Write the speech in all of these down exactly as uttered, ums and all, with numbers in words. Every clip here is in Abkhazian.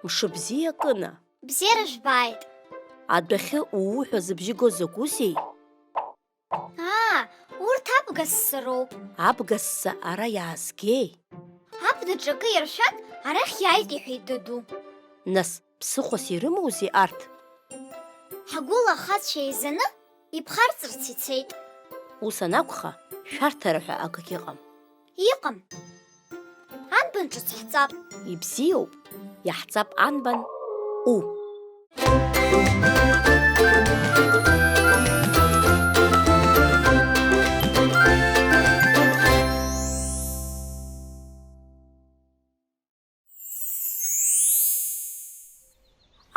Мшыбзиа, Кына! Бзиара жәбааит! Адәахьы ууҳәа зыбжьы го закәызеи? Аа, урҭ абгасса роуп. Абгасса ара иаазгеи? Абнаҿ акы иаршәан, арахь иааит, иҳәеит даду. Нас, ԥсыхәас ирымоузеи арҭ? Ҳгәыла ахацәа еизаны иԥхарҵарц ицеит. Ус анакәха, шәарҭара ҳәа акгьы ыҟам. Иҟам. Анбан ҿыц ҳҵап? Ибзиоуп, иаҳҵап анбан у.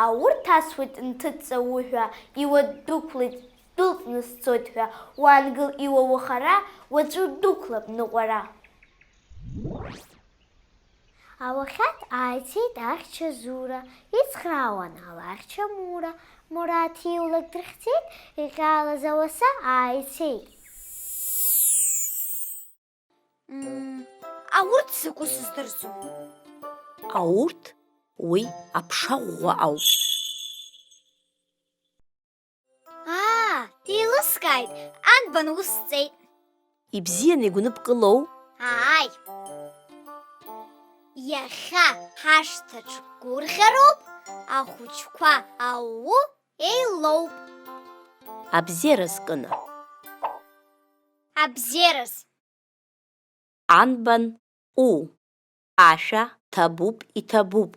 Аурҭ асуеит нҭыҵ ауҳәа, иуадәықәлеит, дәылҵны сцоит ҳәа, уаангыл иуауахара, уаҵәы удәықәлап ныҟәара. Ауахьад ааицеит ахьча Зура, ицхраауан алахьча Мура, Мураҭ иулак дрыхьӡеит, иҟьалаз ауаса ааицеит. Мм, аурҭ закәу сыздырӡом. Аурҭ уи аԥша ӷәӷәа ауп. Аа, еилыскааит, анбан ус ҵеит? Ибзианы игәныпкылоу? Ааи. Иахьа ҳашҭаҿ гәырӷьароуп, ахәыҷқәа ауу еилоуп. Абзиараз, Кына. Абзиараз. Анбан у? Ашәа ҭабуп, иҭабуп.